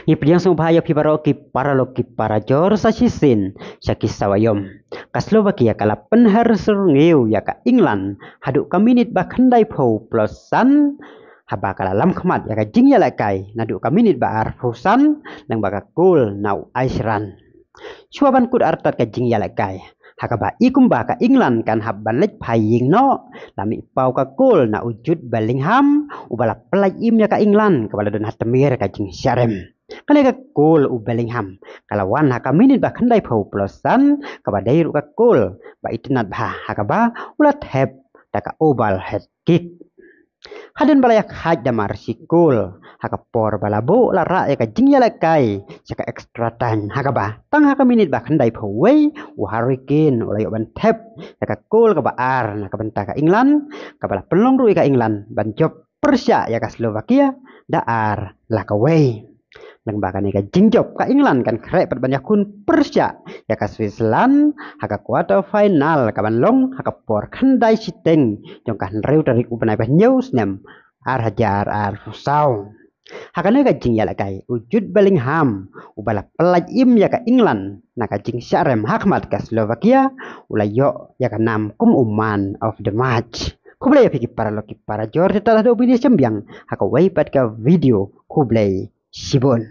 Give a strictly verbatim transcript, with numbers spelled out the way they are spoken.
Ngi pdiang sngewbha ïa phi baroh ki paralok ki parajor sa shisien sha ki sawa ïom. Ka Slovakia ka la pynher syrngiew ïa ka England haduh ka minit ba khyndai phew plus san, haba ka la lam khmat ïa ka jingïalehkai naduh ka minit ba arphew san lyngba ka kol na u Iceland. Shuwa ban kut artat ka jingïalehkai, ha kaba i kumba ka England kan hap ban leit phai ïing noh, la mih paw ka kol na u Jude Bellingham, uba la pyllait im ïa ka England kaba la don ha tmier ka jingshah. Kane ka kol u Bellingham ka la wan ha ka minit ba khyndai phew plus san, kaba dei ruh ka kol ba itynnad bha, ha kaba u la thep da ka overhead kick. Hadien ba la ïa khaid da mar shi kol, ha ka por ba la buh la rah ïa ka jingïalehkai sha ka extra time, ha kaba tang ha ka minit ba khyndai phew wei u Harry Kane u la ïoh ban thep ïa ka kol kaba ar na ka bynta ka England, kaba la pynlong ruh ïa ka England ban jop pyrshah ïa ka Slovakia da ar la kawei. Lyngba kane ka jingjop, ka England kan khreh pat ban ïakhun pyrshah ïa ka Switzerland ha ka quarter final kaban long ha ka por khyndai shiteng jong ka hynriew tarik u bnai ba hynñiew snem ar hajar arphew saw. Ha kane ka jingïalehkai, u Jude Bellingham uba la pyllait im ïa ka England na ka jingshah rem ha khmat ka Slovakia, u la ïoh ïa ka nam kum u man of the match. Khublei ïa phi ki paralok ki parajor, te tat haduh ba ngin ïa shem biang ha kawei pat ka video. Khublei shibun.